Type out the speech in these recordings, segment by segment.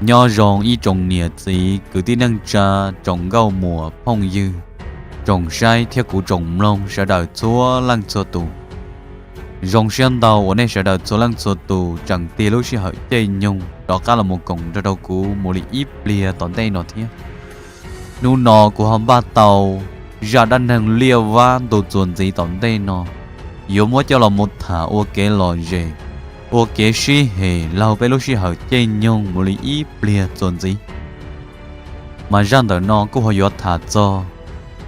Nyob zoo ib tsoom niam txiv kwv tij neej tsa, tsoom nkauj muam phooj ywg, tsoom saib thiab kuv tsoom mloog sawv daws txhua leej txhua tus. Zoo siab ntau uas nej sawv daws txhua leej txhua tus tseem tig lub sij hawm caij nyoog rov qab los mus koom nrog rau kuv mus li ib pliag tom ntej no thiab. Hnub no kuv ho npaj tau zaj dab neeg liaj vab ntu txuas ntxiv tom ntej no, yuav muab coj los mus tham ua kev lom zem, ua kev sib hem laug peb lub sij hawm caij nyoog mus li ib pliag txuas ntxiv. Mas zaj ntawm no kuj ho yuav tham txog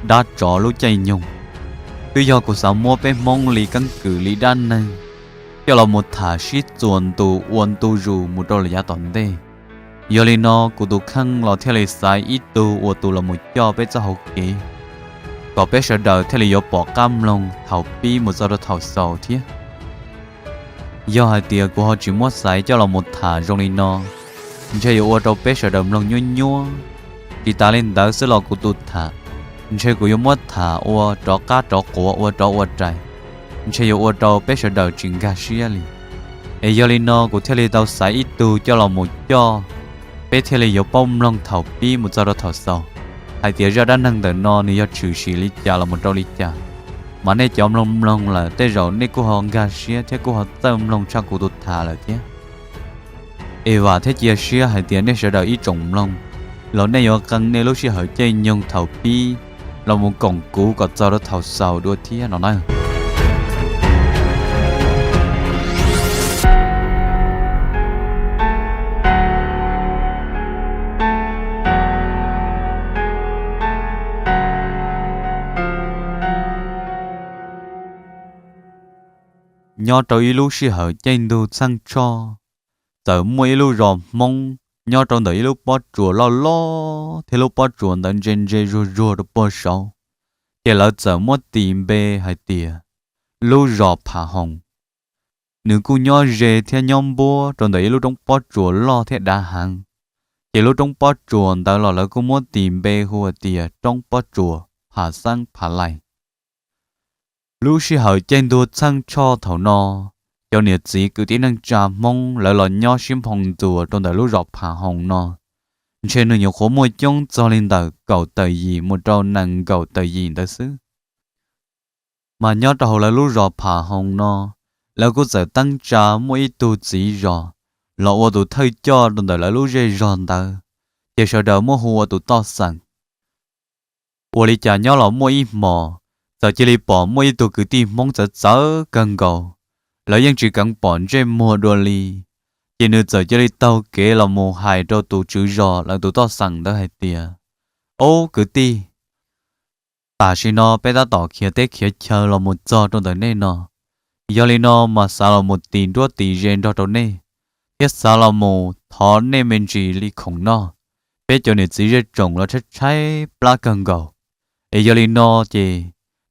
dab tsov lub caij nyoog. Twb yog kuv xav muab peb Hmoob li keeb kwm li dab neeg coj los mus tham sib txuas ntu ua ntu zus mus rau lawm yav tom ntej. Yog li no kuv tus kheej los thiaj li xaiv ib tug ua tus los mus coj peb txoj hauv kev, kom peb sawv daws thiaj li yuav pom qab mloog thaum pib mus txog rau thaum xaus thiab. Yog hais tias kuv ho tsis muab xaiv coj los mus tham zoo li no, ntshe yuav ua rau peb sawv daws mloog nyuab nyuab. Tsis tas li ntawd xwb los kuv tus tham, ntshe kuv yuav muab tham ua rov qab rov quav ua rov ua rais, ntshe yuav ua rau peb sawv daws tsis nkag siab li. Es yog li no kuv thiaj li tau xaiv ib tug coj los mus coj, peb thiaj li yuav paub mloog thaum pib mus txog rau thaum xaus, hais tias zaj dab neeg ntawm no nws yog tshwm sim li cas los mus rau li cas. Mas nej cov mloog mloog lawm tej zaum nej kuj ho nkag siab thiab kuj ho txawj mloog tshaj kuv tus tham lawm thiab. Es vam thiab cia siab hais tias nej sawv daws ib tsoom mloog los nej yuav qee nej lub sij hawm caij nyoog thaum pib los mus koom kuv kom txog rau thaum xaus dua thiab no na. Nyob rau ib lub sij hawm caij ntuj txheej tshoj, txawm muaj ib lub zos Hmoob nyob rau ntawm ib lub pob tsuas loj loj thiab lub pob tsuas ntawd ntse ntse zuag zuag rau puag saud, ces lawv txawm muab tis npe hais tias lub zos Pham Hoos. Nws kuj nyob ze thiab nyob npuab rau ntawm ib lub roob pob tsuas loj thiab dav heev, ces lub roob pob tsuas ntawd los lawv kuj muab tis npe hu tias roob pob tsuas Pham Xeeb Pham Lais. Lub sij hawm caij ntuj txheej tshoj thaum no, cov niam txiv kwv tij neej tsa Hmoob lawv los nyob sib nphoo ntxuas rau ntawm lub zos Pham Hoos no, ntshe nws nyuam qhuav muaj coob txog li ntawm kaum tawm yim mus rau nees nkaum tawm yim ntawd xwb. Mas nyob rau hauv lawv lub zos Pham Hoos no, lawv kuj txawm teeb tsa muaj ib tug txiv zos los ua tus thawj coj rau ntawm lawv lub zej zog ntawd, ces sawv daws muab hu ua tus toj xeem. Ua li cas nyob los muaj ib hmos, txawm cia li pom muaj ib tug kwv tij Hmoob txawv txawv kawg nkaus, lawv yeej tsis keev pom ntsej muag dua li. Ces nws txawm cia li taug kev los mus hais rau tus tswv zos lawv tus toj xeem ntawd hais tias, Ob kwv tij, tam sim no peb tab tom khiav teb khiav chaw los mus txog rau ntawm nej no, yog li no mas xav los mus tis nruab tis ze nrog rau nej, thiab xav los mus thov nej me ntsis li khoom noj. Peb cov niam txiv zej tsoom los tshaib tshaib plab kawg nkaus, es yog li no ces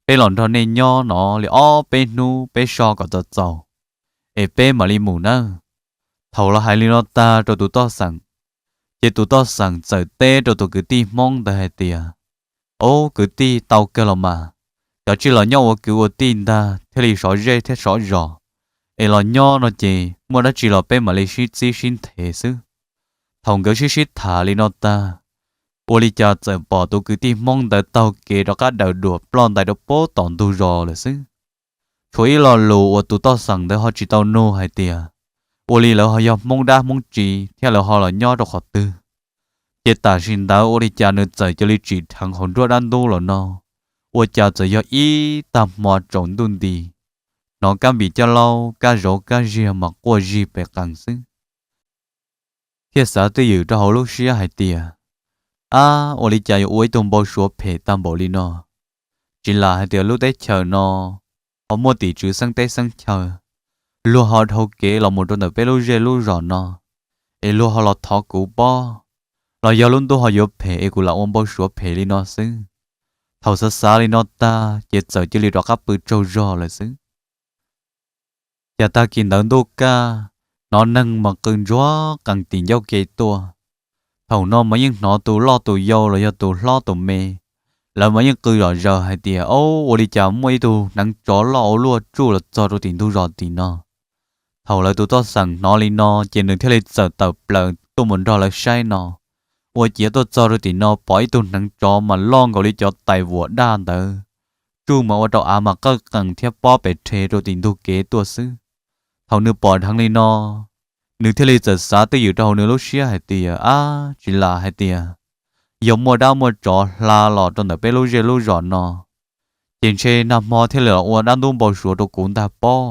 peb los nrog nej nyob no li ob peb hnub peb so kom txaus txaus, es peb mam li mus nawb. Thaum los hais li no tag rau tus toj xeem, ces tus toj xeem txawm teb rau tus kwv tij Hmoob ntawd hais tias, Ob kwv tij, tau kawg los mas, cov tsis los nyob ua kwv ua tij ntag thiaj li sov zej thiab sov zos, es los nyob no ces muaj dab tsi los peb mam li sib txib sib nthe xwb. Thaum nkawd sib sib tham li no tag, ua li cas txawm pom tus kwv tij Hmoob ntawd taug kev rov qab daws duam ploj ntais rau puag tom ntug zos lawm xwb. Tshuav ib lo lus uas tus toj xeem ntawd ho tsis tau nug hais tias, ua li lawv ho yog Hmoob dab Hmoob tsi thiab lawv ho los nyob rau qhov twg. Ces tam sim ntawd ua li cas nws txawm cia li tsim dheev hauv nruab dab ntub los no, ua cas txawm yog ib tag hmo tsaus ntuj nti, hnov kab npis coj laub kab zauv kab ziag mas quaj zig pes qees xwb. Thiaj xav twj ywm rau hauv lub siab hais tias, Ab, ua li cas yuav ua ib tug npau suav phem tag npaum li no? Tsis lam hais tias lub teb chaws no ho muaj tim tswv xeeb teb xeeb chaw, luag ho dhau kev los mus rau ntawm peb lub zej lub zos no, es luag ho los thov kuv pob, los yog lub ntuj ho yuav phem es kuv lam ua npau suav phem li no xwb. Thaum xav xav li no tag ces txawm cia li rov qab pw tsaug zog lawm xwb. Cas tag kis ntawd ntuj kaj, hnov neeg mas qw ntsuag qees tim ncauj ke tuaj. Thaum no mas yeej hnov tus loj tus yau los yog tus hlob tus me, lawv mas yeej qw zom zaws hais tias, Ob, ua li cas muaj ib tug hneev tsov loj ua luaj tsuj los txog rau tim ntug zos tim no. Thaum lawv tus toj xeem hnov li no ces nws thiaj li txawm tawm plaws tuaj mus nrog lawv saib no. Ua ciav tuaj txog rau tim no pom ib tug hneev tsov mas loj nkaus li cov tais vuam daj ntawd, tsuj mas ua rau av mas qawj qees thiab pob pes rhe rau tim ntug kev tuaj xwb. Thaum nws pom dheev li no, nws thiaj li txawm xav twj ywm rau hauv nws lub siab hais tias, ab, tsis lam hais tias yog muaj dab muaj tsov hla los rau ntawm peb lub zej lub zos no, ces ntshe nag hmo thiaj li los ua dab ntub npau suav rau kuv ntag pob.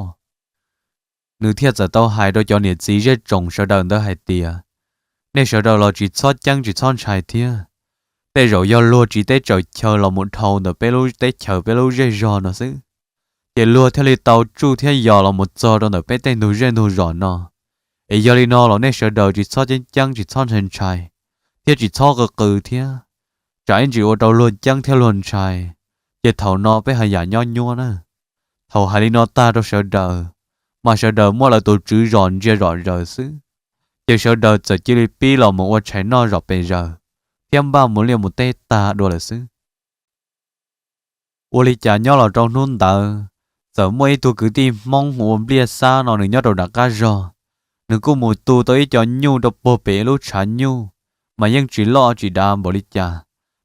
Nws thiaj txawm tau hais rau cov niam txiv zej tsoom sawv daws ntawd hais tias, nej sawv daws los tsis txhob ceeb tsis txhob ntshai thiab. Tej zaum yog luag tsiv teb tsaws chaw los mus dhau ntawm peb lub teb chaws peb lub zej zog no xwb, ces luag thiaj li tau tsuj thiab yos los mus txog rau ntawm peb tej ntug zej ntug zos no. Es yog li no los nej sawv daws tsis txhob ceeb ceeb tsis txhob ntshai ntshai, thiab tsis txhob qw qw thiab, tsam ib ntsis ua rau luag ceeb thiab luag ntshai, ces thaum no peb haj yam nyob nyuab na. Thaum hais li no tag rau sawv daws, mas sawv daws muab lawv tus tswv zos ntsia zom zaws xwb, ces sawv daws txawm cia li pib los mus ua tshais noj zom pes zaws, thiab npaj mus liaj mus teb tag dua lawm xwb. Ua li cas nyob los rau hnub ntawd, txawm muaj ib tug kwv tij Hmoob hu ua Npliaj Xab no nws nyob rau nram qab zog. Nws kuj mus tu tau ib co nyuj rau puag pem ib lub tshav nyuj, mas yeej tsis loj tsis dav npaum li cas,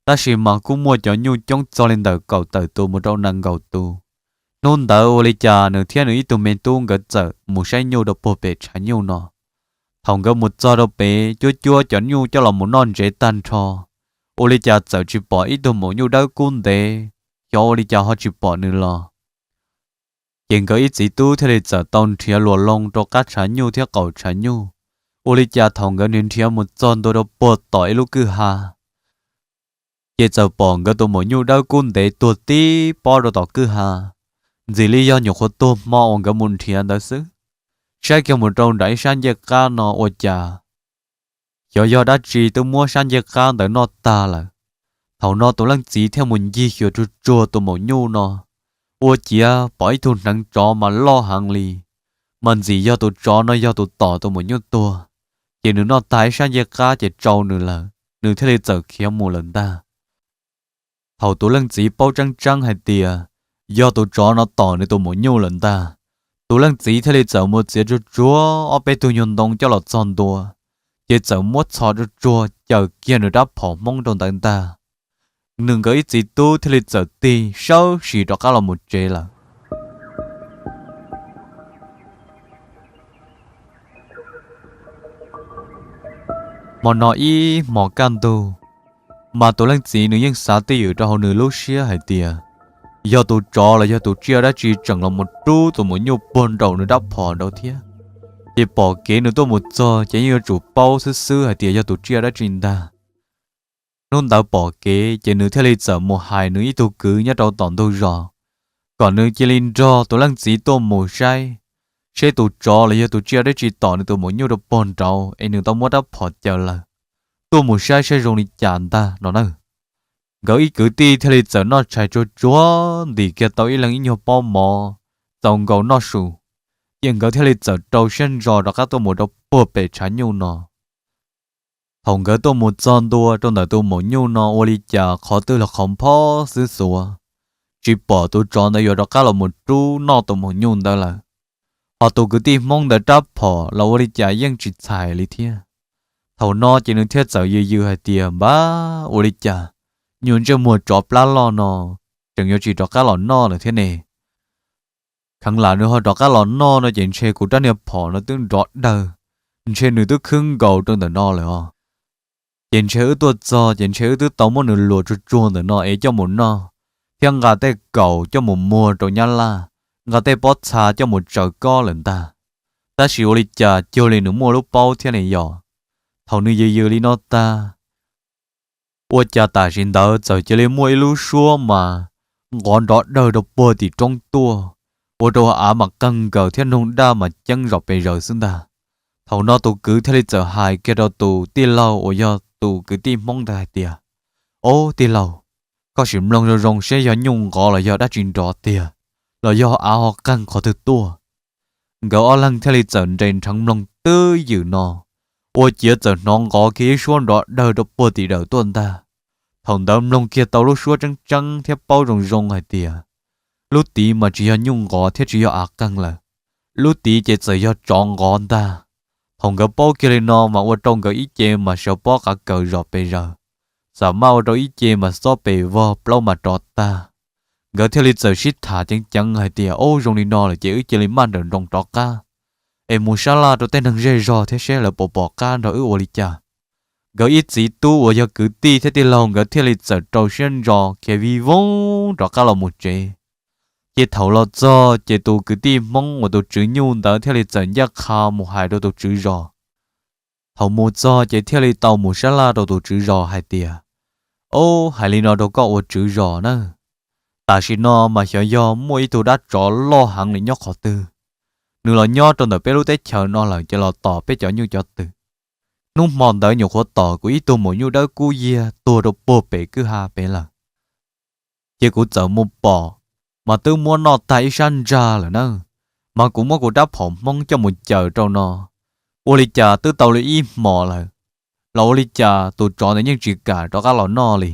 tab sis mas kuj muaj cov nyuj coob txog li ntawm kaum tawm tus mus rau nees nkaum tus. Hnub ntawd ua li cas nws thiab nws ib tug me tub nkawd txawm mus saib nyuj rau puag pem tshav nyuj no. Thaum nkawd mus txog rau pem cuab cuab cov nyuj coj los mus noj ntsev tag nrho, ua li cas txawm tsis pom ib tug maum nyuj dawb kub ntev, xyov ua li cas ho tsis pom nws los. Ces nkawd ib txiv tub thiaj li txawm tau nrhiav luas loo rau qab tshav nyuj thiab qaum tshav nyuj. Ua li cas thaum nkawd nrhiav mus txog ntua rau puag tom ib lub kwj ha, ces txawm pom nkawd tus maum nyuj dawb kub ntev tuag tib pob rau tom kwj ha, ntxim li yog nyuam qhuav tuag hmo uas nkawd mus nrhiav ntawd xwb. Saib kiag mus rau nram ib sab ncej qab no ua cas xyov yog dab tsi twb muab sab ncej qab ntawd noj tag lawm. Thaum no tus leej txiv thiaj mus ncig xyuas tsuag tsuag tus maum nyuj no, ua ciav pom ib tug hneev tsov mas loj heev li, mas ntxim yog tus tsov no yog tus tom tus maum nyuj tuag, ces nws noj tag ib sab ncej qab ces tsau nws lawm, nws thiaj li txawm khiav mus lawm ntag. Thaum tus leej txiv paub tseeb tseeb hais tias yog tus tsov no tom nws tus maum nyuj lawm ntag, tus leej txiv thiaj li txawm mus txiav tsuag tsuag ob peb tug nyuag ntoo coj los txog ntua, ces txawm muab txhos tsuag tsuag caws kiag nws rab phom Hmoob rau ntawd ntag. Nws nkawd ib txiv tub thiaj li txawm tig sawv sim rov qab los mus tsev lawm. Hmo no ib hmos kaj ntug, mas tus leej txiv nws yeej xav twj ywm rau hauv nws lub siab hais tias, yog tus tsov los yog tus tsiaj dab tsi tseem los mus rub tus maum nyuj puag nraum nws rab phom nraud thiab, ces pom kev nws tuaj mus txog ces yeej yuav tsum paub xwb xwb hais tias yog tus tsiaj dab tsi ntag. Hnub ntawd pom kev ces nws thiaj li txawm mus hais nws ib tug kwv nyob rau tom ntug zos, kom nws cia li nrog tus leej txiv tuaj mus saib, seb tus tsov los yog tus tsiaj dab tsi tom nws tus maum nyuj rau puag nraud es nws tau muab rab phom caws lawm, tuaj mus saib saib zoo li cas ntag no na. Nkawd ib kwv tij thiaj li txawm noj tshais tsuag tsuag ntim kiag tau ib leeg ib nyuag pob mov, txaus nkaus noj su, ces nkawd thiaj li txawm rau siab ntso rov qab tuaj mus rau puag pem tshav nyuj no. Thaum nkawd tuaj mus txog ntua rau ntawm tus maum nyuj no ua li cas qhov twg los qhov nphob xwb xuav, tsis pom tus tsov ntawd yuav rov qab los mus rub noj tus maum nyuj ntawd lawm. Ho tus kwv tij Hmoob ntawd rab phom los ua li cas yeej tsis txhais li thiab. Thaum no ces nws thiaj txawm yws yws hais tias, npab, ua li cas nyuag ntsej muag tsov plab loj no tseem yuav tsis rov qab los noj lawm thiab ne? Kheev lam nws ho rov qab los noj no ces ntshe kuv rab niag phom no twb nrov dawg, ntshe nws twb khwb nkaus rau ntawm no lawm os. Ces ntshe wb tuaj txog ces ntshe wb twb tau muab nws luam tsuag tsuag ntawm no es coj mus noj, thiab nqa tej kaum coj mus muag rau nyab laj, nqa tej pob txha coj mus tsaws kob lawm ntag. Tab sis ua li cas cuag li nws muaj lub paub thiab ne yog. Thaum nws yws yws li no tag, ua cas tam sim ntawd txawm cia li muaj ib lub suab mas nqov nrov dawg rau puag tim roob tuaj, ua rau av mas qeeg nkaws thiab noog daj mas ceeb zom pes zaws xwb ntag. Thaum no tus kwv thiaj li txawm hais kiag rau tus tij laug uas yog tus kwv tij Hmoob ntawd hais tias, ob tij laug, koj sim mloog zoo zoo seb yog nyuj nqov los yog dab tsi nrov tiag, los yog av ho qeeg qhov twg tuaj. Nkawd ob leeg thiaj li txawm nres nrheev mloog twb ywm no, ua ciav txawm hnov nqov kiag ib suab nrov dawg rau puag tim dawm tuaj ntag. Thaum ntawd mloog kiag tau lub suab tseeb tseeb thiab paub zoo zoo hais tias, lub tid mas tsis yog nyuj nqov thiab tsis yog av qeeg lawm, lub tid ces txawm yog tsov nqov ntag. Thaum nkawd paub kiag li no mas ua rau nkawd ib ce mas sawv pob qav kaws zom pes zaws, xam maj ua rau ib ce mas xob pes vog plaub mas rov tag. Nkawd thiaj li txawm sib tham ceev ceev hais tias, Ub, zoo li no lawm ces wb cia li maj nrawm nroos rov qab es mus sab laj rau tej neeg zej zog thiab seb lawv puas pom qab nrog wb ua li cas. Nkawd ib txiv tub uas yog kwv tij thiab tij laug nkawd thiaj li txawm rau siab ntso khiav vij voog rov qab los mus tsev. Ces thaum los txog ces tus kwv tij Hmoob uas tus tswv nyuj ntawd thiaj li txawm ncaj qha mus hais rau tus tswv zos. Thaum mus txog ces thiaj li tau mus sab laj rau tus tswv zos hais tias, Ub, hais li no rau koj ua tswv zos na, tam sim no mas xyov yog muaj ib tug dab tsov loj heev li nyob qhov twg, nws los nyob rau ntawm peb lub teb chaws no lawm ces los tom peb cov nyuj cov twm. Hnub hmo ntawd nyuam qhuav tom kuv ib tug maum nyuj dawb kub yiag tuag rau puag pem kwj ha pem lawm. Ces kuv txawm mus pom, mas twb muab noj tag ib sab ntsag lawm na, mas kuv muab kuv rab phom Hmoob coj mus caws rau no, ua li cas twb tau li ib hmos lawm, los ua li cas tus tsov ntawd yeej tsis kam rov qab los noj li.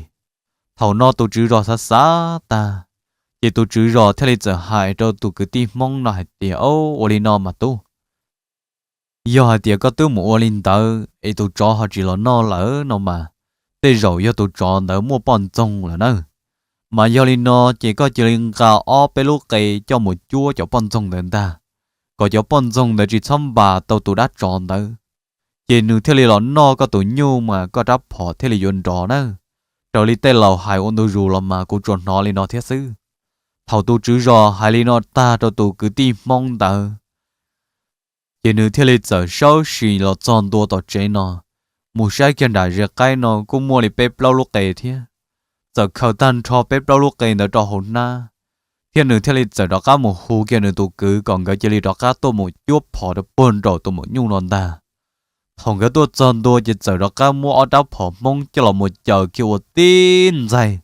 Thaum no tus tswv zos xav xav tag, ces tus tswv zos thiaj li txawm hais rau tus kwv tij Hmoob no hais tias, Ub, ua li no mas tub, yog hais tias koj twb mus ua li ntawd es tus tsov ho tsis los noj lawm no mas, tej zaum yog tus tsov ntawd muaj poj ntxoog lawm na. Mas yog li no ces koj cia li nqa ob peb lub qe coj mus cuab cov poj ntxoog ntawd ntag, kom cov poj ntxoog ntawd tsis txhob npas tau tus dab tsov ntawd, ces nws thiaj li los noj koj tus nyuj mas koj rab phom thiaj li yuav nrov na. Raws li tej laus hais ua ntu zus los mas kuv tsuas hnov li no thiab xwb. Thaum tus tswv zos hais li no tag rau tus kwv tij Hmoob ntawd, ces nws thiaj li txawm sawv sim los txog ntua tom tsev no, mus saib kiag nram ze qaib no kuj muaj li peb plaub lub qe thiab. Txawm khaws tag nrho peb plaub lub qe ntawd rau hauv hnab, thiab nws thiaj li txawm rov qab mus hu kiag nws tus kwv kom nkawd cia li rov qab tuaj mus cuab phom rau puag nraum tus maum nyuj no ntag. Thaum nkawd tuaj txog ntua ces txawm rov qab muab ob rab phom Hmoob coj los mus caws kiag ua tib ntxaig,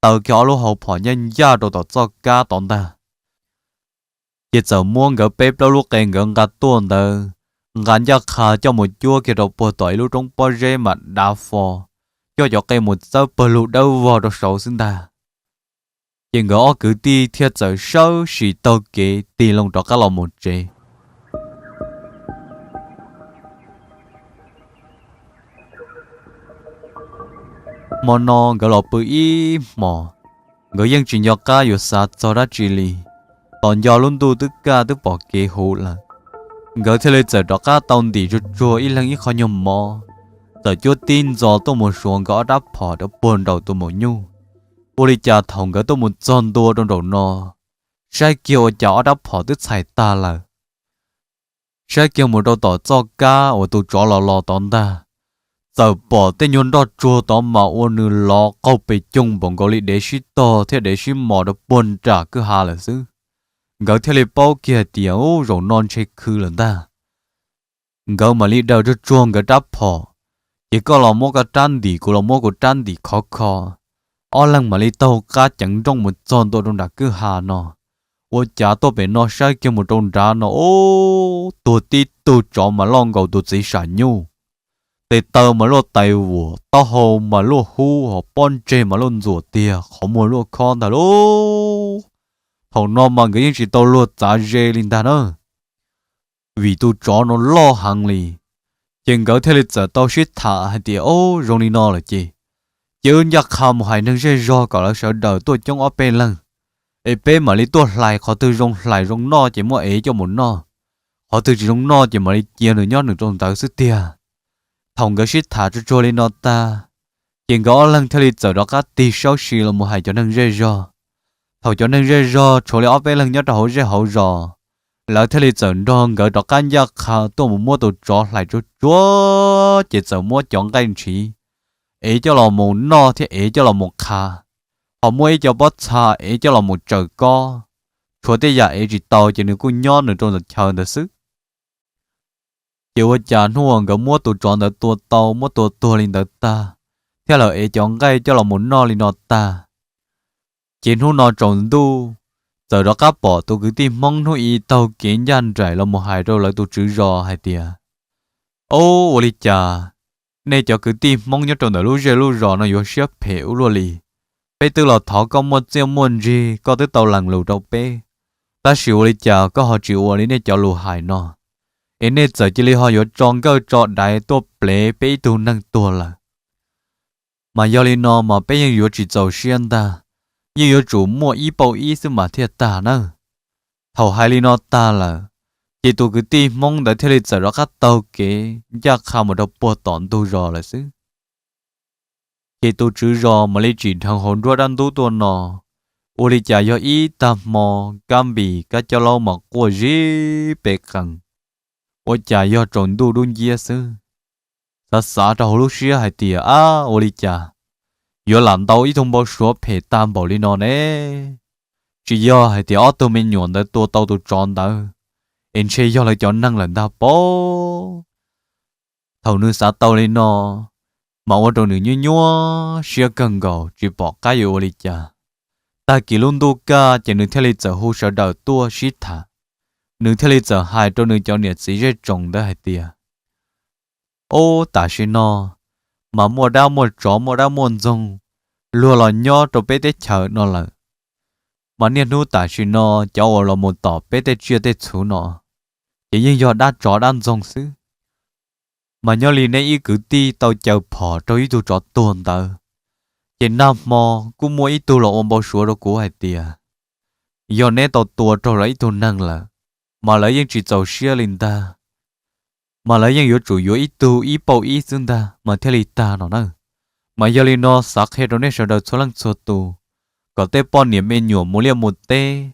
taw kiag ob lub hau phom ncaj ncaj rau tom txoj kab tod ntag. Ces txawm muab nkawd peb plaub lub qe nkawd nqa tuaj ntawd, nqa ncaj qha coj mus cuab kiag rau puag tom ib lub roob pob zeb mas dav fo, coj cov qe mus txawb pawg lug dawb vog rau saud xwb ntag. Ces nkawd ob kwv tij thiaj txawm sawv sim taug kev tig loo rov qab los mus tsev. Hmo no nkawd los pw ib hmos, nkawd yeej tsis nco qab yuav xav txog dab tsi li. Tos nco lub ntuj twb kaj twb pom kev huv lawm, nkawd thiaj li txawm rov qab tau ntim tsuag tsuag ib leeg ib qho nyuag mov, txawm cuab tib ntxo tuaj mus suav nkawd ob rab phom rau puag nraum tus maum nyuj. Ua li cas thaum nkawd tuaj mus txog ntua rau nraum no, saib kiag ua cas ob rab phom twb txhais tag lawm. Saib kiag mus rau tom txoj kab uas tus tsov los los tod ntag, txawm pom tej nyuag nroj tsuag tod mas ua nws lov qaug pes coog npaum nkaus li dev sib tog thiab dev sib mos rau puag nram kwj ha lawm xwb. Nkawd thiaj li paub kiag hais tias, Ub, zaum no ntshe khw lawm ntag. Nkawd mam li daws tsuag tsuag nkawd rab phom, ces koj los muab koj rab ntim, kuv los muab kuv rab ntim khov kho. Ob leeg mam li taug qab ceev nrooj mus txog ntua rau nram kwj ha no. Ua cas tuaj pem no saib kiag mus rau nrad no, ub, tuag tib tug tsov mas loj nkaus tus txiv sam nyuj. Tes taw mas luaj tais vuam, taub hau mas luaj hub, hos pob ntseg mas luaj ntxuam tiag, qhov muag luaj khob ntag lauj. Thaum no mas nkawd yeej tsis tau luag txav ze li ntag na, vim tus tsov no loj heev li. Ces nkawd thiaj li txawm tau sib tham hais tias, Ob, zoo li no lawm ces, ces wb ncaj qha mus hais neeg zej zog kom lawv sawv daws tuaj coob ob peb leeg, es peb mam li tuaj hlais, qhov twg zoo hlais zoo noj ces muab ev coj mus noj, qhov twg tsis zoo noj ces mam li cia nws nyob nws rau ntawd xwb tiag. Thaum nkawd sib tham tsuag tsuag li no tag, ces nkawd ob leeg thiaj li txawm rov qab tig saub si los mus hais cov neeg zej zog. Thaum cov neeg zej zog tshuav li ob peb leeg nyob rau hauv zej hauv zos, lawv thiaj li txawm nrog nkawd rov qab ncaj qha tuaj mus muab tus tsov hlais tsuag tsuag, ces txawm muab cov nqaij ntshiv, ev coj los mus noj thiab ev coj los mus qha. Ho muab ib co pob txha ev coj los mus tsaws kob, tshuav tej yam ev tsis tau ces nws kuj nyob nws rau ntawm chaw ntawd xwb. Ces ua cas hnub uas nkawd muab tus tsov ntawd tua tau, muab tua tuag li ntawd tag, thiab lawv ev cov nqaij coj los mus noj li no tag, ces hnub no tsaus ntuj, txawm rov qab pom tus kwv tij Hmoob hnub i taug kev ncaj nraim los mus hais rau lawv tus tswv zos hais tias, Ob, ua li cas nej cov kwv tij Hmoob nyob rau ntawm lub zej lub zos no yuav siab phem ua luaj li? Peb twb los thov koj muaj txiaj muaj ntsig, koj twb tau lees lus rau peb, tab sis ua li cas koj ho tsis ua li nej cov lus hais no? es nej txawm cia li ho yuav tso nkawj tso daiv tuaj plev peb ib tug neeg tuag lawm. Mas yog li no mas peb yeej yuav tsis txaus siab ntag, yeej yuav tsum muaj ib pauj ib xwb mas thiaj tag nawb. Thaum hais li no tag lawm, ces tus kwv tij Hmoob ntawd thiaj li txawm rov qab taug kev ncaj qha mus rau puag tom ntug zos lawm xwb. Ces tus tswv zos mam li tsim dheev hauv nruab dab ntub tuaj no, ua li cas yog ib tag hmo kab npis kab cob laub mas quaj zib pes qees, ua cas yog tsaus ntuj dub nciab xwb. Xav xav rau hauv lub siab hais tias, ab, ua li cas yuav lam ntau ib tug npau suav phem tag npaum li no ne? Tsis yog hais tias ob tug me nyuam ntawd tua tau tus tsov ntawd, es ntshe yog lawv cov neeg lawm ntag pob. Thaum nws xav tau li no, mas ua rau nws nyuaj nyuaj siab kawg nkaus tsis pom qab yuav ua li cas. Tag kis lub ntuj kaj ces nws thiaj li txawm hu sawv daws tuaj sib tham. Nws thiaj li txawm hais rau nws cov niam txiv zej tsoom ntawd hais tias, ub, tam sim no mas muaj dab muaj tsov muaj dab muaj ntxoog luag los nyob rau peb teb chaws no lawm, mas niaj hnub tam sim no cov uas los mus tom peb tej tsiaj tej txhu no ces yeej yog dab tsov dab ntxoog xwb. Mas nyob li neb ib kwv tij tau caw phom raug ib tug tsov tuag ntawd, ces nag hmo kuj muaj ib tug los ua npau suav rau kuv hais tias yog neb tau tua raug lawv ib tug neeg lawm, mas lawv yeej tsis txaus siab li ntag, mas lawv yeej yuav tsum yuav ib tug ib pauj ib xwb ntag mas thiaj li tag no na. Mas yog li no xav qhia rau nej sawv daws txhua leej txhua tus, kom tej poj niam me nyuam mus liaj mus teb,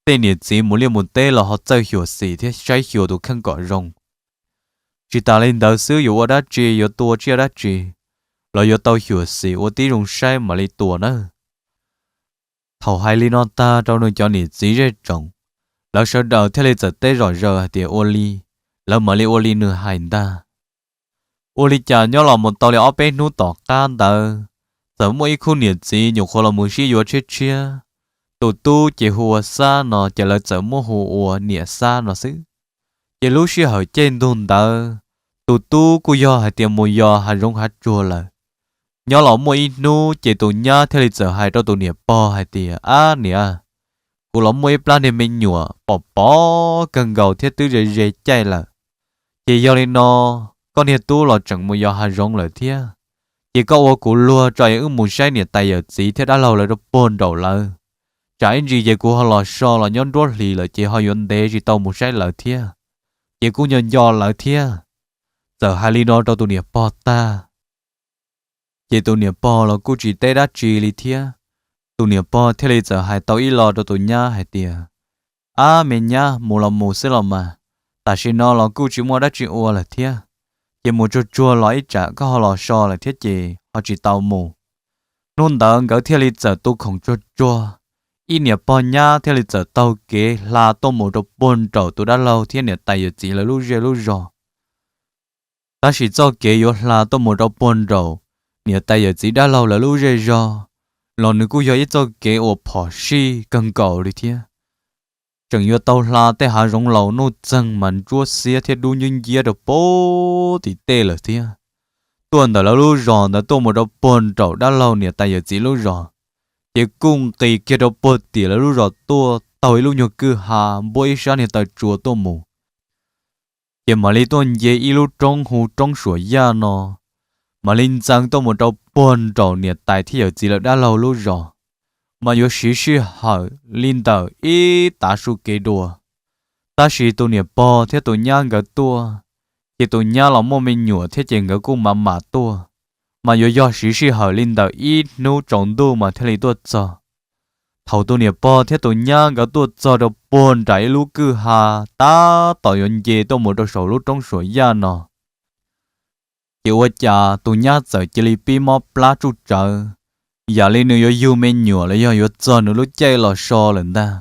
tej niam txiv mus liaj mus teb los ho txawj xyuam xim thiab saib xyuas tus kheej kom zoo. Tsis tas li ntawd xwb, yuav ua dab tsi, yuav tua tsiaj dab tsi los yuav tau xyuam xim ua tib zoo saib mam li tua nawb. Thaum hais li no tag rau nws cov niam txiv zej tsoom, lawv sawv daws thiaj li txawm teb zom zaws hais tias ua li, lawv mam li ua li nws hais ntag. Ua li cas nyob los mus tau li ob peb hnub tom qab ntawd, txawm muaj ib khub niam txiv nyuam qhuav los mus sib yuav tshiab tshiab. Tus tub ces hu ua Xab no ces lawv txawm muab hu ua niam Xab no xwb. Ces lub sij hawm caij ntuj ntawd, tus tub kuj yog hais tias mus yos hav zoov hav tsuag lawm. Nyob los muaj ib hnub ces tus nyab thiaj li txawm hais rau tus niam pog hais tias, ab niam, kuv los muaj ib plab niag me nyuam pom pom kawg nkaus thiab twb ze ze caij lawm. Ces yog li no, koj niag tub los tseem mus yos hav zoov lawm thiab, ces koj ua kuv luag tso es wb mus saib niam tais yawm txiv thiab dab laug lawv rau puag nraum lawv. Tsam ib ntsis ces kuv ho los so los nyob nruab hlis lawm ces ho yuav ntev tsis tau mus saib lawv thiab, ces kuj nco nco lawv thiab. Txawm hais li no rau tus niam pog tag, ces tus niam pog los kuj tsis teb dab tsi li thiab. Tus niam pog thiaj li txawm hais tau ib lo rau tus nyab hais tias, ab me nyab, mus los mus xwb los mas, tam sim no los kuj tsis muaj dab tsi ua lawm thiab, ces mus tsuag tsuag los ib tsam koj ho los so lawm thiab ces ho tsis tau mus. Hnub ntawd nkawd thiaj li txawm tu khoom tsuag tsuag, ib niam pog nyab thiaj li txawm taug kev hla tuaj mus rau puag nraum tus dab laug thiab niam tais yawm txiv lawv lub zej lub zos. Tab sis txoj kev yuav hla tuaj mus rau puag nraum niam tais yawm txiv dab laug lawv lub zej zog los nws kuj yog ib txoj kev uas phom sij kawg nkaus li thiab. Tseem yuav tau hla tej hav zoov laus nuj txeeg mas ntsuab xiab thiab dub nciab nciab rau puag tim tej lawm thiab. Tuaj ntawm lawv lub zos ntawd tuaj mus rau puag nraum dab laug niam tais yawm txiv lub zos, ces kuj nqis kiag rau puag tim lawv lub zos tuaj taug ib lub nyuag kwj ha npuab ib sab niag taw tsua tuaj mus. Ces mam li tuaj nce ib lub roob hu roob Suam Yaj no, mam li ntxeev tuaj mus rau puag nraum niam tais thiab yawm txiv lawv dab laug lub zos, mas yuav siv sij hawm li ntawm ib tav su kev dua. Tab sis tus niam pog thiab tus nyab nkawd tuaj, ces tus nyab los muaj me nyuam thiab ces nkawd kuj mam mam tuaj, mas yuav yog siv sij hawm li ntawm ib hnub tsaus ntuj mas thiaj li tuaj txog. Thaum tus niam pog thiab tus nyab nkawd tuaj txog rau puag nram ib lub kwj ha tab tom yuav nce tuaj mus rau saum lub roob Suam Yaj no, ces ua cas tus nyab txawm cia li pib mob plab tsuj tsawv, yam li nws yuav yug me nyuam los yog yuav txog nws lub caij los so lawm ntag.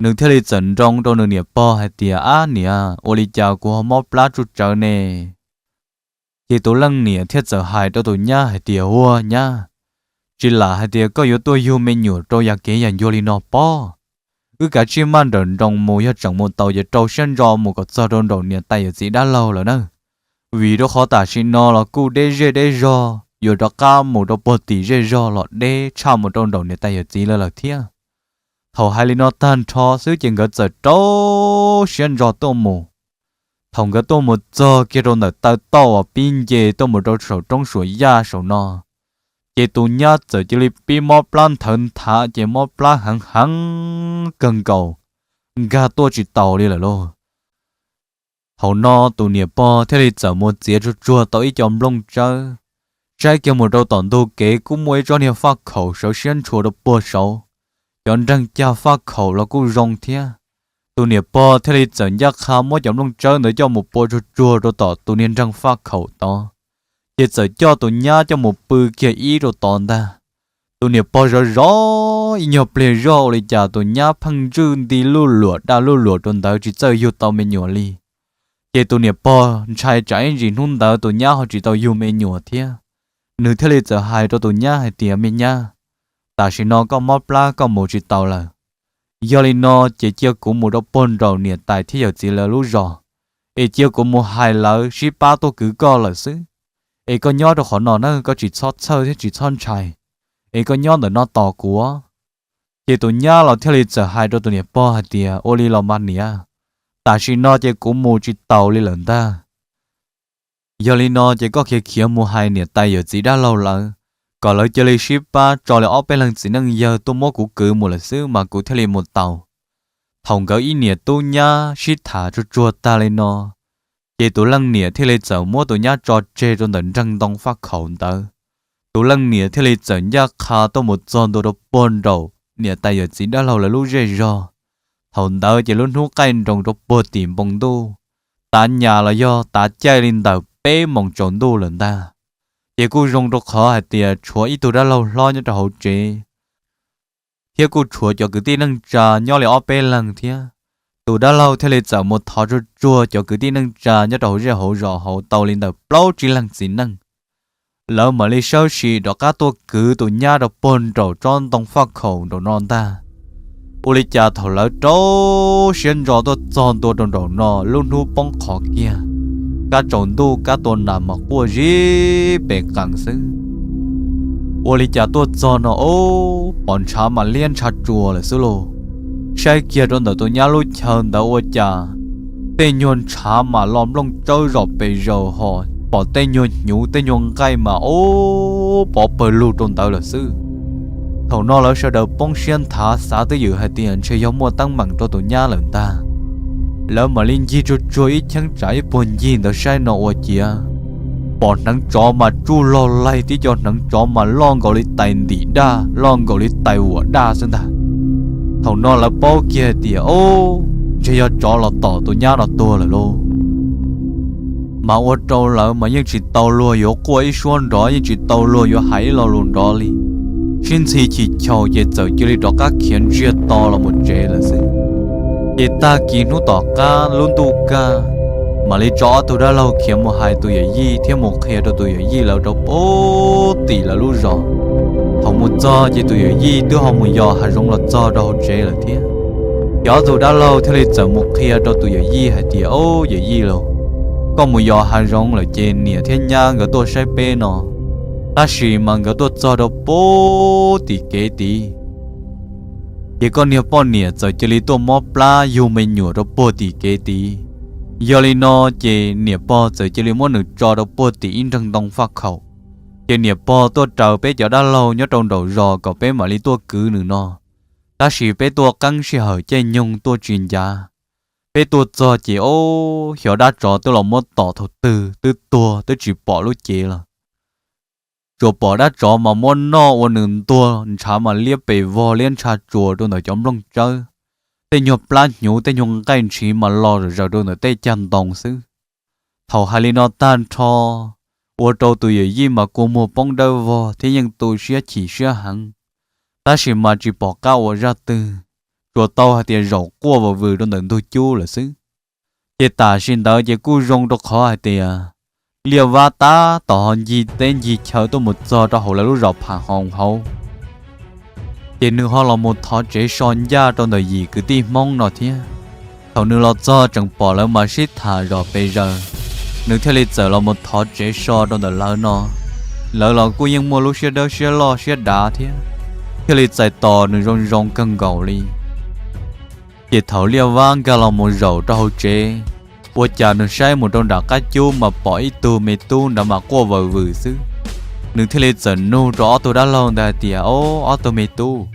Nws thiaj li txawm nroo rau nws niam pog hais tias, ab niam, ua li cas kuv ho mob plab tsuj tsawv ne? Ces tus leej niam thiaj txawm hais rau tus nyab hais tias, ua nyab, tsis lam hais tias koj yuav tuaj yug me nyuam rau yam kev yam ncua li no pob. Wb kav tsij maj nrawm nroos mus, yog tseem mus tau ces rau siab ntso mus kom txog rau nraum niam tais yawm txiv dab laug lawm na. Vim rau qhov tam sim no los kuj deb zej deb zog, yuav rov qab mus rau puag tim zej zog los deb tshaj mus rau nraum niam tais yawm txiv lawv lawm thiab. Thaum hais li no tag nrho xwb ces nkawd txawm rau siab ntso tuaj mus. Thaum nkawd tuaj mus txog kiag rau ntawm taw tauj uas pib nce tuaj mus rau saum roob suam yaj saum no, ces tus nyab txawm cia li pib mob plab nthawv nthav, ces mob plab heev heev kawg nkaus, nkag tuaj tsis taus li lawm lauj. Thaum no tus niam pog thiaj li txawm mus txiav tsuag tsuag tau ib co nplooj tsawb, saib kiag mus rau tom ntug kev kuj muaj ib tsob niag faj khaum sawv siab ntshua rau puag saud, cov nreeg cag faj khaum los kuj zoo thiab. Tus niam pog thiaj li txawm ncaj qha muab cov nplooj tsawb ntawd coj mus pua tsuag tsuag rau tom tus niag nreeg faj khaum tod, ces txawm coj tus nyab coj mus pw kiag ib rau tod ntag. Tus niam pog zov zov ib nyuag pliag zoj ua li cas tus nyab pheej ntswj nti luj luam daj luj luam rau ntawd tsis txawj yug tau me nyuam li. Ces tus niam pog ntshai tsam ib ntsis hnub ntawd tus nyab ho tsis tau yug me nyuam thiab, nws thiaj li txawm hais rau tus nyab hais tias, Me nyab, tam sim no koj mob plab koj mus tsis tau lawm. Yog li no ces cia kuv mus rau puag nraum niam tais thiab yawm txiv lawv lub zos, es cia kuv mus hais lawv sib pab tuaj kwv koj lawm xwb. Es koj nyob rau qhov no na, koj tsis txhob txhawj thiab tsis txhob ntshai, es koj nyob ntawm no tos kuv. Ces tus nyab los thiaj li txawm hais rau tus niam pog hais tias, Ua li los mas niam, tam sim no ces kuv mus tsis taus li lawm ntag. Yog li no ces koj khiav khiav mus hais niam tais yawm txiv dab laug lawv, kom lawv cia li sib pab tso li ob peb leeg txiv neej yawg tuaj muab kuv kwv mus lawm xwb mas kuv thiaj li mus taus. Thaum nkawd ib niam tub nyab sib tham tsuag tsuag tag li no, ces tus leej niam thiaj li txawm muab tus nyab tso tseg rau ntawm nreeg ntoo faj khaum ntawd. Tus leej niam thiaj li txawm ncaj qha tuaj mus txog ntua rau puag nraum niam tais yawm txiv dab laug lawv lub zej zog. Thaum ntawd ces lub hnub qaij nroos rau puag tim npoo ntuj, tav nyas los yog tav caij li ntawm peb moos tsaus ntuj lawm ntag. Ces kuj zoo rau qhov hais tias tshuav ib tug dab laug hlob nyob rau hauv tsev, thiab kuj tshuav cov kwv tij neej tsa nyob li ob peb leeg thiab. Tus dab laug thiaj li txawm mus thov tsuag tsuag cov kwv tij neej tsa nyob rau hauv zej hauv zos hauv tau li ntawm plaub tsib leeg txiv neej, lawv mam li sawb sim rov qab tuaj kwv tus nyab rau puag nraum tsob ntoo faj khaum nraum no ntag. Ua li cas thaum lawv rau siab ntso tuaj txog ntua rau nraum no lub hnub poob qho kiag, kab tsaus ntuj kab tua nas mas quaj zib pes qees xwb. Ua li cas tuaj txog no ob pom ntshav mas liab ntshav tsuas lawm xwb lauj. Saib kiag rau ntawm tus nyab lub chaw ntawd ua cas tej nyuag ntshav mas lo nplooj tsawb zom pes zaws ho pom tej nyuag hnyuv tej nyuag nqaij mas ob pov pawg lug rau ntawd lawm xwb. Thaum no lawv sawv daws poob siab nthav xav twj ywm hais tias ntshe yog muaj teeb meem rau tus nyab lawm ntag. Lawv mam li ncig tsuag tsuag ib cheeb tsam ib puag ncig ntawd saib no ua ciav pom hneev tsov mas tsuj log laig tib co hneev tsov mas loj nkaus li tais ntim daj loj nkaus li tais vuam daj xwb ntag. Thaum no lawv paub kiag tias ob ntshe yog tsov los tom tus nyab no tuag lawm lauj. Mas ua rau lawv mas yeej tsis tau luag yuav quaj ib suab nrov yeej tsis tau luag yuav hais ib lo lus nrov li. Sib ntxhi chim chaus ces txawm cia li rov qab khiav ntsiag to los mus tsev lawm xwb. Ces tag kis hnub tom qab lub ntuj kaj, mam li tso ob tug dab laug khiav mus hais tus yawm yij thiab mus qhia rau tus yawm yij lawv rau puag tim lawv lub zos. Thaum mus txog ces tus yawm yij twb ho mus yos hav zoov los txog rau hauv tsev lawm thiab. Ces ob tug dab laug thiaj li txawm mus qhia rau tus yawm yij hais tias, Ob yawm yij lauj, koj mus yos hav zoov lawm ces niam thiab nyab nkawd tuaj saib peb no, tab sis mas nkawd tuaj txog rau puag tim kev tid. Ces koj niag poj niam txawm cia li tuaj mob plab yug me nyuam rau puag tim kev tid. Yog li no ces niam pog txawm cia li muab nws tso rau puag tim ib nreeg ntoo faj khaum. Ces niam pog tuaj raws peb cov dab laug nyob rau nraum zos kom peb mam li tuaj kwv nws no. Tab sis peb tuaj qeeb sij hawm caij nyoog tuaj tsis ncav. Peb tuaj txog ces ob xyov dab tsov twb los muab tom thaum twg twb tuag twb tsis pom lub cev lawm. Tsuas pom dab tsov mas muab noj ua nws ntuag ntshav mas liab pes vog liab ntsha tsuas rau ntawm cov nplooj tsawb. Tej nyuag plab hnyuv tej nyuag nqaij ntshiv mas los zom zaws rau ntawm tej cag ntoo xwb. Thaum hais li no tag nrho, ua rau tus yawm yij mas kua muag poob dawb vog thiab yeej tu siab chim siab heev, tab sis mas tsis pom qab ua zaj twg, tsuas tau hais tias zaum quaj vwm vwm rau ntawm ntug cub lawm xwb. Ces tam sim ntawd ces kuj zoo rau qhov hais tias Liaj Vab tab tom ho ncig teb ncig chaw tuaj mus txog rau hauv lawv lub zos Pham Hoos hauv. Ces nws ho los mus thov tsev so ncaj rau ntawm yim kwv tij Hmoob no thiab. Thaum nws los txog tseem pom lawv mas sib tham zom pes zaws, nws thiaj li txawm los mus thov tsev so rau ntawm lawv no. Lawv los kuj yeej muaj lub siab dawb siab loj siab dav thiab, thiaj li txais tos nws zoo zoo kawg nkaus li. Ces thaum Liaj Vab nkag los mus zaum rau hauv tsev, Ua cas nws saib mus rau nram qab cub mas pom ib tug me tub nrad mas quaj vawm vwm xwb. Nws thiaj li txawm nug rau ob tug dab laug ntawd hais tias, Ob, ob tug me tub,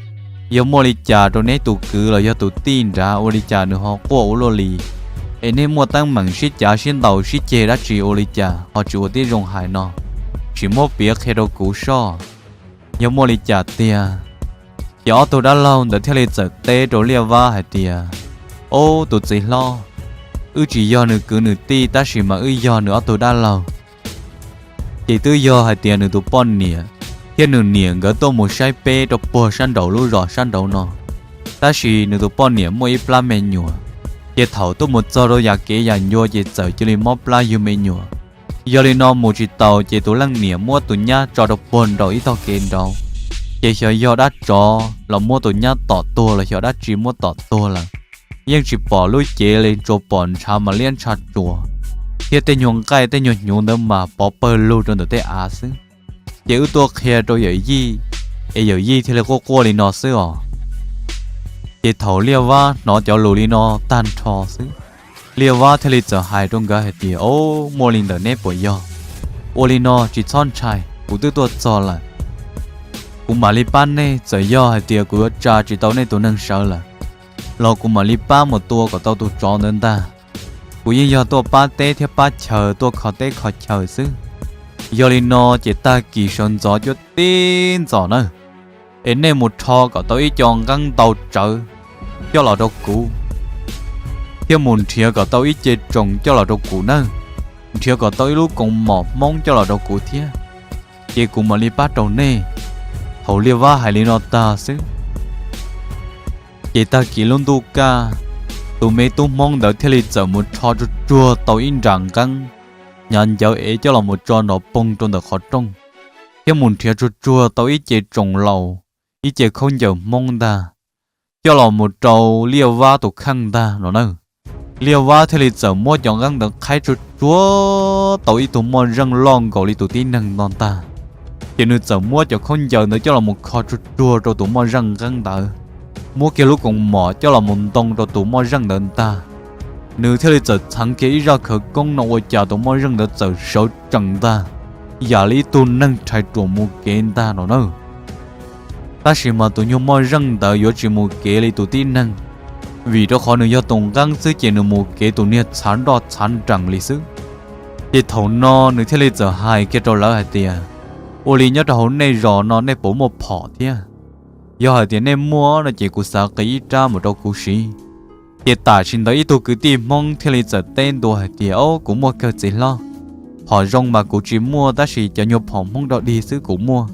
yog muaj li cas rau neb tus kwv los yog tus tij nrad ua li cas nws ho quaj ua luaj li? Es neb muaj teeb meem sib cav sib ntaus sib ceg dab tsi ua li cas ho tsis ua tib zoo hais no, tsis muab piav qhia rau kuv soj? Yog muaj li cas tiag? Ces ob tug dab laug ntawd thiaj li txawm teb rau Liaj Vab hais tias, Ob, tus txiv hlob, wb tsis yog nws kwv nws tij tab sis mas wb yog nws ob tug dab laug. Ces twb yog hais tias nws tus poj niam thiab nws niam nkawd tuaj mus saib peb rau puag sab nraum lub zos sab nraud no, tab sis nws tus poj niam muaj ib plab me nyuam, ces thaum tuaj mus txog rau yam kev yam ncua ces txawm cia li mob plab yug me nyuam. Yog li no mus tsis taus ces tus leej niam muab tus nyab tso rau puag nraum ib tog kev nraud, ces xyov yog dab tsov los muab tus nyab tom tuag los xyov dab tsi muab tom tuag lawm. Yeej tsis pom lub cev li, tsuas pom ntshav mas liab ntsha tsuas, thiab tej nyuag nqaij tej nyuag hnyuv ntawd mas pov pawg lug rau ntawm tej av xwb. Ces wb tuaj qhia rau yawm yij, es yawm yij thiaj li quaj quaj li no xwb os. Ces thaum Liaj Vab hnov cov lus li no tag nrho xwb, Liaj Vab thiaj li txawm hais rau nkawd hais tias, Ob, muaj li ntawm neb puas yog? Ua li no tsis txhob ntshai, kuv twb tuaj txog lawm. Kuv mam li pab nej, txawm yog hais tias kuv yuav tsa tsis tau nej tus neeg sawv lawm los kuv mam li pab mus tua kom tau tus tsov ntawd ntag. Kuv yeej yog tuaj pab teb thiab pab chaw, tuaj kho teb kho chaw xwb. Yog li no ces tag kis sawv ntxov cuab tib ntxov na, es nej mus rho kom tau ib co nqeeb ntau tsawv coj los rau kuv, thiab mus nrhiav kom tau ib ce tsoos coj los rau kuv nawb, nrhiav kom tau ib lub koos mom hmoob coj los rau kuv thiab, ces kuv mam li pab rau nej. Thaum Liaj Vab hais li no tag xwb, ces tag kis lub ntuj kaj, tus me tub hmoob ntawd thiaj li txawm mus rho tsuag tsuag tau ib nra nqeeb, hnyav ncawv ev coj los mus tso nrov poog rau ntawm qhov rooj, thiab mus nrhiav tsuag tsuag tau ib ce tsoos laus, ib ce khaub ncaws hmoob ntag, coj los mus rau Liaj Vab tus kheej ntag no na. Liaj Vab thiaj li txawm muab cov nqeeb ntawd qhaib tsuag tsuag tau ib tug moj zeej loj nkaus li tus tib neeg no ntag. Ces nws txawm muab cov khaub ncaws ntawd coj los mus kho tsuag tsuag rau tus moj zeej nqeeb ntawd, muab kiag lub koos mom coj los mus ntoo rau tus moj zeej ntawd ntag. Nws thiaj li txawm txheev kiag ib zaj khawv koob no ua cas tus moj zeej ntawd txawm sawv tsees ntag, yam li ib tug neeg rhais ruam mus kev ntag no na. Tab sis mas tus nyuag moj zeej ntawd yuav tsis mus kev li tus tib neeg, vim rau qhov nws yog tus nqeeb xwb ces nws mus kev tus niag txhav nroj txhav nrees li xwb. Ces thaum no nws thiaj li txawm hais kiag rau lawv hais tias, Ua li nyob rau hauv nej zos no nej puas muaj phom thiab? Yog hais tias nej muaj no ces kuv xav qiv ib rab mus rau kuv siv. Ces tam sim ntawd ib tug kwv tij hmoob thiaj li txawm teb ntua hais tias, Ob, kuv muaj kawg txiv hlob. Phom zoo mas kuv tsis muaj tab sis cov nyuag phom hmoob dog dig xwb kuv muaj.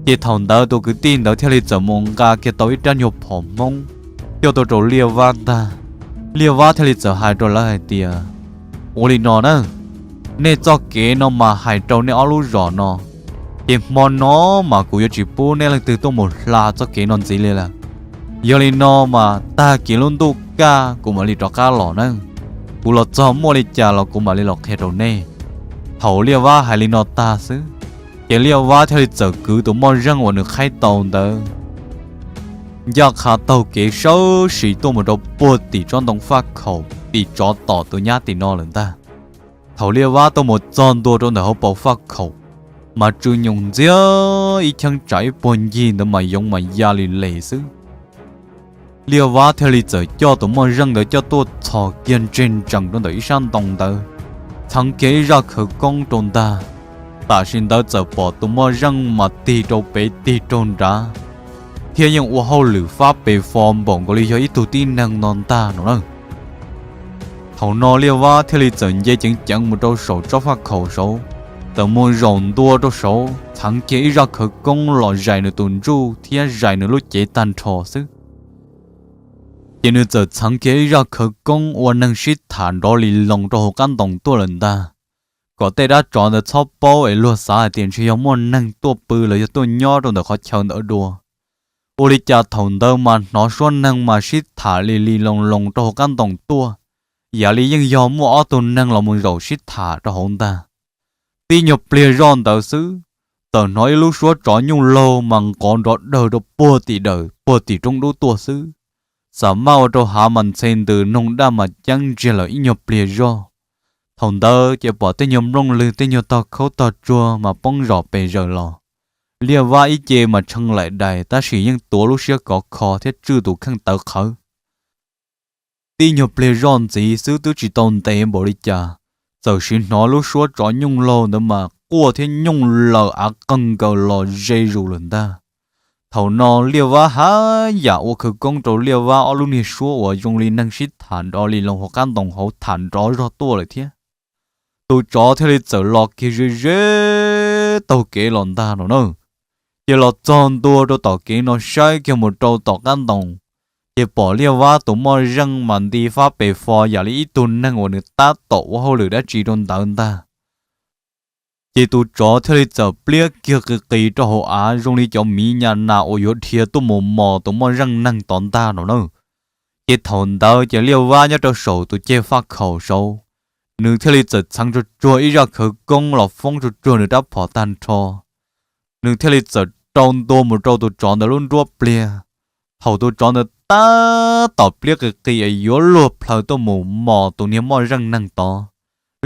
Ces thaum ntawd tus kwv tij ntawd thiaj li txawm mus nqa kiag tau ib rab nyuag phom hmoob coj tuaj rau Liaj Vab ntag. Liaj Vab thiaj li txawm hais rau lawv hais tias, Ua li no na, nej txoj kev no mas hais rau nej ob lub zos no, ces hmo no mas kuv yuav tsis pub nej leej twg tuaj mus hla txoj kev no ntxiv li lawm. Yog li no mas tag kis lub ntuj kaj kuv mam li rov qab los na, kuv los txog muaj li cas los kuv mam li los qhia rau nej. Thaum Liaj Vab hais li no tag xwb, ces Liaj Vab thiaj li txawm kwv tus moj zeej uas nws qhaib tau ntawd ncaj qha taug kev sawv sim tuaj mus rau puag tim tsob ntoo faj khaum tim tsov tom tus nyab tim no lawm ntag. Thaum Liaj Vab tuaj mus txog ntua rau ntawm hauv paus faj khaum, mas tsw nyoos ntxiag ib cheeb tsam ib puag ncig ntawd mas yoov mas ya li les xwb. Liaj Vab thiaj li txawm coj tus moj zeej ntawd coj tuaj txhos kiag ntseg ntsees rau ntawm ib sab ntoo ntawd, txheev kiag ib zaj khawv koob rau ntag. Tam sim ntawd txawm pom tus moj zeej mas tig rau pem tig rau nrad, thiab yeej ua hauj lwm fab pes fo npaum nkaus li yog ib tug tib neeg no ntag no na. Thaum no Liaj Vab thiaj li txawm nce ceev ceev mus rau saum tsob faj khaum saud, txawm mus zaum ntua rau saud txheev kiag ib zaj khawv koob los zais nws tus ntsuj thiab zais nws lub cev tag nrho xwb. Ces nws txawm txheev kiag ib zaj khawv koob ua neeg sib tham nrov li loos rau hauv qab ntoo tuaj lawm ntag, kom tej dab tsov ntawd txhob paub es luag xav hais tias ntshe yog muaj neeg tuaj pw los yog tuaj nyob rau ntawm qhov chaw ntawd dua. Ua li cas thaum ntawd mas hnov suab neeg mas sib tham li li loos loos rau hauv qab ntoo tuaj, yam li yeej yog muaj ob tug neeg los mus zaum sib tham rau hauv ntag. Tib nyuag pliag zoj ntawd xwb, txawm hnov ib lub suab tsov nyuj laug mas nqov nrov dawg rau puag tim dawm puag tim roob dub tuaj xwb. Xam maj ua rau hav mas ntxhe ntws, noog daj mas ceeb ntsiag lawm ib nyuag pliag zoj. Thaum ntawd ces pom tej nyuag nplooj lwg tej nyuag tog khaub tog tsuag mas poob zom pes zaws los. Liaj Vab ib ce mas tshee laim dais tab sis yeej tuav lub siab kov kho thiab tswj tus kheej tawv qhawv. Tib nyuag pliag zoj ntxiv xwb twb tsis tau ntev npaum li cas, txawm sim hnov lub suab tsov nyooj laug ntawd mas quaj thiab nyooj lawm av qeeg nkaws los ze zus lawm ntag. Thaum no Liaj Vab haj yam ua khawv koob rau Liaj Vab ob lub niag suab uas zoo li neeg sib tham nrov li loo hauv qab ntoo hauv tham nrov zog tuaj lawm thiab. Tus tsov thiaj li txawm los kiag ze ze taug kev los ntag no na. Ces los txog ntua rau tom kev no saib kiag mus rau tom qab ntoo, ces pom Liaj Vab tus moj zeej mas nti fab pes fo yam li ib tug neeg uas nws tab tom ua hauj lwm dab tsi rau ntawd ntag. Ces tus tsov thiaj li txawm pliab kiag qis qis rau hauv av zoo li cov miv nyas nas uas yuav dhia tuaj mus mos tus moj zeej neeg tod ntag no na. Ces thaum ntawd ces Liaj Vab nyob rau saum tus ceg faj khaum saud, nws thiaj li txawm txheev tsuag tsuag ib zaj khawv koob los foob tsuag tsuag nws rab phom tag nrho. Nws thiaj li txawm rau ntua mus rau tus tsov ntawd lub nruab pliag. Thaum tus tsov ntawd tab tom pliab qis qis es yuav luag plhaws tuaj mus mos tus niag moj zeej neeg tod,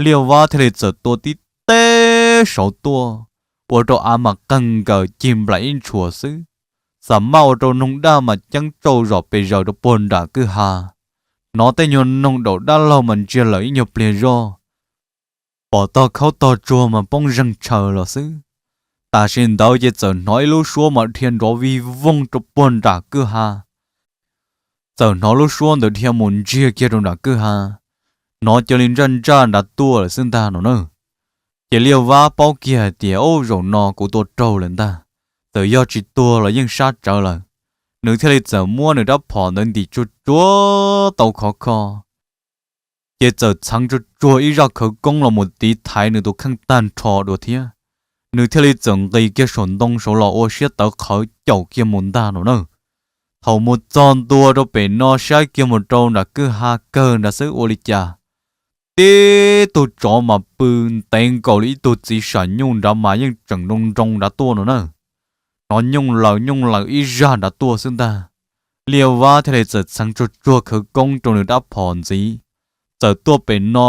Liaj Vab thiaj li txawm tua tib teb saud tuaj, ua rau av mas qeeg nkaws cig nplaim ib ntshuas xwb. Xam maj ua rau noog daj mas ceeb tsauj zom pes zaws rau puag nram kwj ha. Hnov tej nyuag noog daum dab laug mas ntsiag lawm ib nyuag pliag zoj, pom tog khaub tog tsuag mas poob zeeg tshaws los xwb. Tam sim ntawd ces txawm hnov ib lub suab mas dhia nrov vij voog rau puag nram kwj ha. Txawm hnov lub suab ntawd dhia mus ntsiag kiag rau nram kwj ha, hnov cia li ntsaj ntsaj nrad tuaj lawm xwb ntag no na. Ces Liaj Vab paub kiag hais tias, Ub, zaum no kuv tua raug lawm ntag, txawm yog tsis tuag los yeej sab tsawv lawm. Nws thiaj li txawm muab nws rab phom ntawd ntim tsuag tsuag tau khov kho, ces txawm txheev tsuag tsuag ib zaj khawv koob los mus tiv thaiv nws tus kheej tag nrho dua thiab. Nws thiaj li txawm nqis kiag saum ntoo saud los ua siab tawv qhawv caum kiag mus ntag no na. Thaum mus txog ntua rau pem no saib kiag mus rau nram kwj ha kawg nrad xwb ua li cas, tib tug tsov mas pw ntev nkaus li ib tug txiv sam nyuj nrad mas yeej tseem nroo nroo nrad tuaj no na. Hnov nyooj laws nyooj laws ib zaj nrad tuaj xwb ntag. Liaj Vab thiaj li txawm txheev tsuag tsuag khawv koob rau nws rab phom ntxiv, txawm tuaj pem no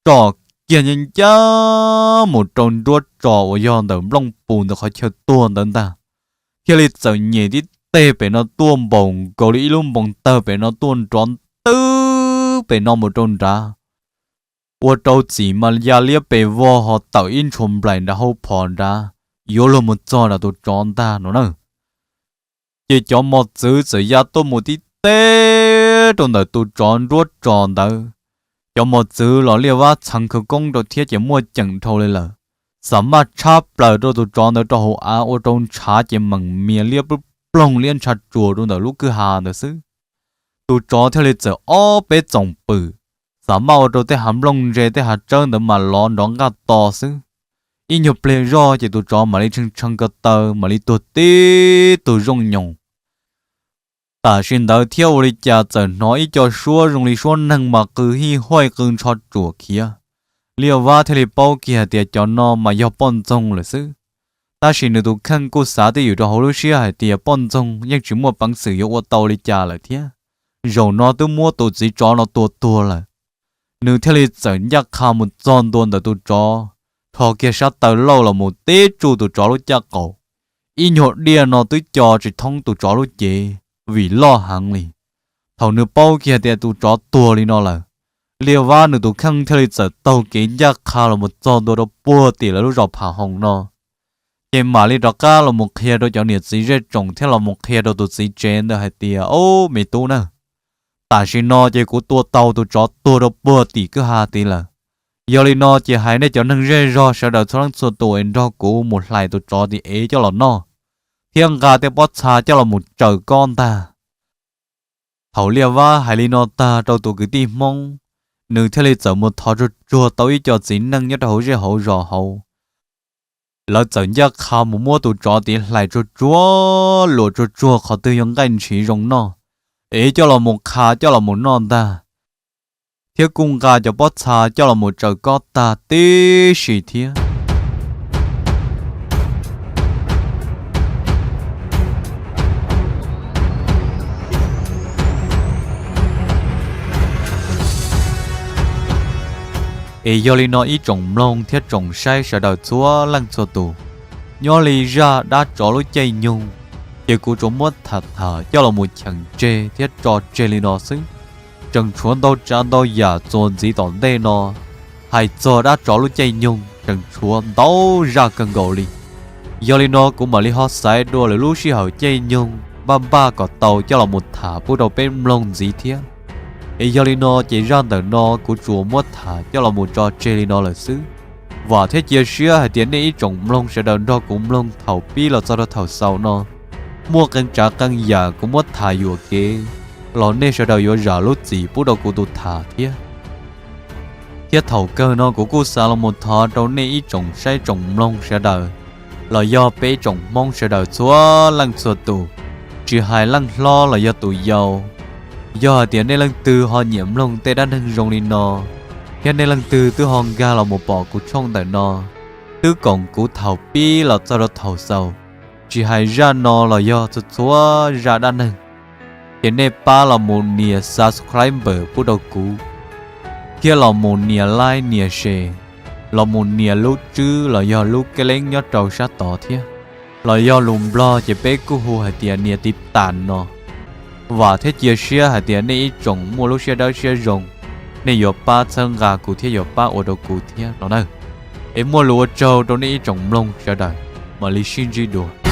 tsom kiag ncaj ncaj mus rau nruab tso uas yog ntawm nplooj pus ntawm qhov chaw tuag ntawd ntag, thiaj li txawm nyem tib teg pem no tuaj npaum nkaus li ib lub npoo tawg pem no tuaj nrov ntwg pem no mus rau nrad, ua rau txim mas ya liab pes vog ho tawm ib ntshua nplaim nrad hauv phom nrad, yuav luag mus txog nram tus tsov ntag no na. Ces cov mos txwv txawm ya tuaj mus tib teb rau ntawm tus tsov nruab tso ntawd. Cov mos txwv los Liaj Vab txheev khawv koob rau thiab ces muaj ceem dhau li lawm, xam maj tshab plaws rau tus tsov ntawd rau hauv av ua rau ntshav ces meem mias liab ploog liab ntsha tsuas rau ntawm lub kwj ha ntawd xwb. Tus tsov thiaj li txawm ob peb txoom pwm, xam maj ua rau tej hav nplooj ntse tej hav tsawb ntawd mas lov nrov nqaj to xwb. Ib nyuag pliag zoj ces tus tsov mam li tshee tshee ko taw mam li tuag tib tug zooj nyoos. Tam sim ntawd thiab ua li cas txawm hnov ib co suab zoo li suab neeg mas qw hij huaj qw ntsho tsuam khiav. Liaj Vab thiaj li paub kiag hais tias cov no mas yog poj ntxoog lawm xwb. Tab sis nws tus kheej kuj xav twj ywm rau hauv lub siab hais tias poj ntxoog yeej tsis muaj peev xwm yuav ua tau li cas lawm thiab, zaum no twb muab tus txiv tsov no tua tuag lawm. Nws thiaj li txawm ncaj qha mus txog ntua ntawm tus tsov, rho kiag sab taw lauj los mus tib tsuj tus tsov lub caj qaum. Ib nyuag diaj no twb co tsis thoob tus tsov lub cev, vim loj heev li. Thaum nws paub kiag tias tus tsov tuag li no lawm, Liaj Vab nws tus kheej thiaj li txawm taug kev ncaj qha los mus txog ntua rau puag tim lawv lub zos Pham Hoos no, ces mam li rov qab los mus qhia rau cov niam txiv zej tsoom thiab los mus qhia rau tus txiv tsev ntawd hais tias, Ob, me tub na, tam sim no ces kuv tua tau tus tsov tuag rau puag tim kwj ha tid lawm. Yog li no ces hais nej cov neeg zej zog sawv daws txhua leej txhua tus es nrog kuv mus hlais tus tsov tid es coj los noj, thiab nqa tej pob txha coj los mus tsaws kob ntag. Thaum Liaj Vab hais li no tag rau tus kwv tij Hmoob, nws thiaj li txawm mus thov tsuag tsuag tau ib co txiv neej nyob rau hauv zej hauv zos hauv. Lawv txawm ncaj qha mus muab tus tsov tid hlais tsuag tsuag, luam tsuag tsuag qhov twg yog nqaij ntshiv zoo noj, es coj los mus qha coj los mus noj ntag, thiab kuj nqa cov pob txha coj los mus tsaws kob tag tib si thiab. Es yog li no ib tsoom mloog thiab tsoom saib sawv daws txhua leej txhua tus, nyob li zaj dab tsov lub caij nyoog, ces kuv tsuas muab tham tham coj los mus cheem tseg thiab tso tseg li no xwb. Tseem tshuav ntau tsav ntau yam txuas ntxiv tom ntej no, hais txog dab tsov lub caij nyoog tseem tshuav ntau zaj kawg nkaus li. Yog li no kuv mam li ho xaiv dua lwm lub sij hawm caij nyoog npaj npaj kom tau coj los mus tham pub rau peb mloog ntxiv thiab. Es yog li no ces zaj ntawm no kuv tsuas muab tham coj los mus tso tseg li no lawm xwb. Vam thiab cia siab hais tias nej ib tsoom mloog sawv daws nrog kuv mloog thaum pib los txog rau thaum xaus no, muaj qee tsav qee yam kuv muab tham yuam kev los nej sawv daws yuav zam lub txim pub rau kuv tus tham thiab. Thiab thaum kawg no kuv kuj xav los mus thov rau nej ib tsoom saib tsoom mloog sawv daws, los yog peb ib tsoom Hmoob sawv daws txhua leej txhua tus, tsis hais leej hlob los yog tus yau, yog hais tias nej leej twg ho nyiam mloog tej dab neeg zoo li no, thiab nej leej twg twb ho nkag los mus pom kuv tshooj ntawm no, twb koom kuv thaum pib los txog rau thaum xaus, tsis hais zaj no los yog txhua txhua zaj dab neeg, ces nej pab los mus nias subscribe pub rau kuv, thiab los mus nias like nias share, los mus nias lub tswb los yog lub keb leeb nyob rau sab tod thiab, los yog lus Nplog ces peb kuj hu hais tias nias tiv tas no. Vam thiab cia siab hais tias nej ib tsoom muaj lub siab dawb siab zoo, nej yuav pab txhawb nqa kuv thiab yuav pab ua rau kuv thiab no na. Es muaj lus ua tsaug rau nej ib tsoom mloog sawv daws, mam li sib ntsib dua.